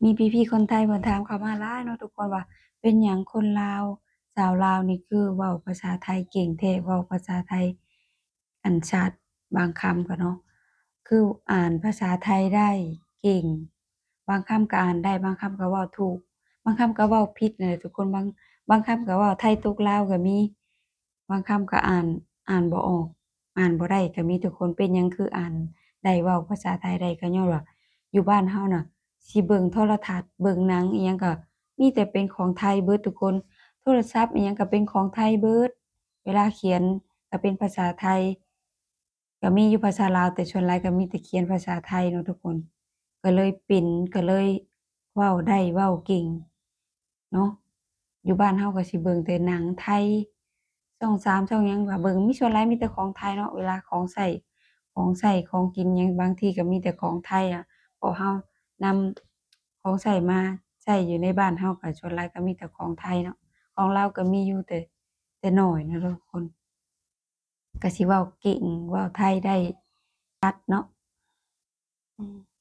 ມີພີ່ໆຄົນໄທເພິ່ນຖາມເຂົ້າມາຫຼາຍເນາະທຸກຄົນວ່າ ເປັນຫຍັງຄົນລາວ ຊາວລາວນີ້ຄືເວົ້າພາສາໄທເກັ່ງແທ້ ເວົ້າພາສາໄທອັນຊັດ ບາງຄຳກໍເນາະ ຄືອ່ານພາສາໄທໄດ້ເກັ່ງ ບາງຄຳກໍອ່ານໄດ້ ບາງຄຳກໍເວົ້າຖືກ ບາງຄຳກໍເວົ້າຜິດນັ້ນແຫຼະທຸກຄົນ ບາງ ບາງຄຳກໍເວົ້າໄທຕົກລາວກໍມີ ບາງຄຳກໍອ່ານ ອ່ານບໍ່ອອກ ອ່ານບໍ່ໄດ້ກໍມີທຸກຄົນ ເປັນຫຍັງຄືອ່ານໄດ້ ເວົ້າພາສາໄທໄດ້ ກໍຍ້ອນວ່າຢູ່ບ້ານເຮົານະ ຊິເບິ່ງໂທລະທັດ ເບິ່ງໜັງອີ່ຫຍັງກໍມີແຕ່ເປັນຂອງໄທເບິດທຸກຄົນ ໂທລະສັບອີ່ຫຍັງກໍເປັນຂອງໄທເບິດ ເວລາຂຽນກໍເປັນພາສາໄທ ກໍມີຢູ່ພາສາລາວ ແຕ່ສ່ວນຫຼາຍກໍມີແຕ່ຂຽນພາສາໄທເນາະທຸກຄົນ ກໍເລີຍເປັນ ກໍເລີຍເວົ້າໄດ້ ເວົ້າເກັ່ງເນາະ ຢູ່ບ້ານເຮົາກໍຊິເບິ່ງແຕ່ໜັງໄທ ຊ່ອງສາມ ຊ່ອງຫຍັງກໍເບິ່ງ ມີ ສ່ວນຫຼາຍມີແຕ່ຂອງໄທເນາະ ເວລາຂອງໃຊ້ ຂອງໃຊ້ ຂອງກິນຫຍັງ ບາງທີກໍມີແຕ່ຂອງໄທອະ ເພາະເຮົານຳຂອງໃຊ້ມາໃຊ້ຢູ່ໃນບ້ານເຮົາ ກໍສ່ວນຫຼາຍກໍມີແຕ່ຂອງໄທເນາະ ຂອງລາວກໍມີຢູ່ ແຕ່ ແຕ່ໜ້ອຍເນາະທຸກຄົນ ກໍຊິເວົ້າເກັ່ງ ເວົ້າໄທໄດ້ຊັດເນາະ ອືມ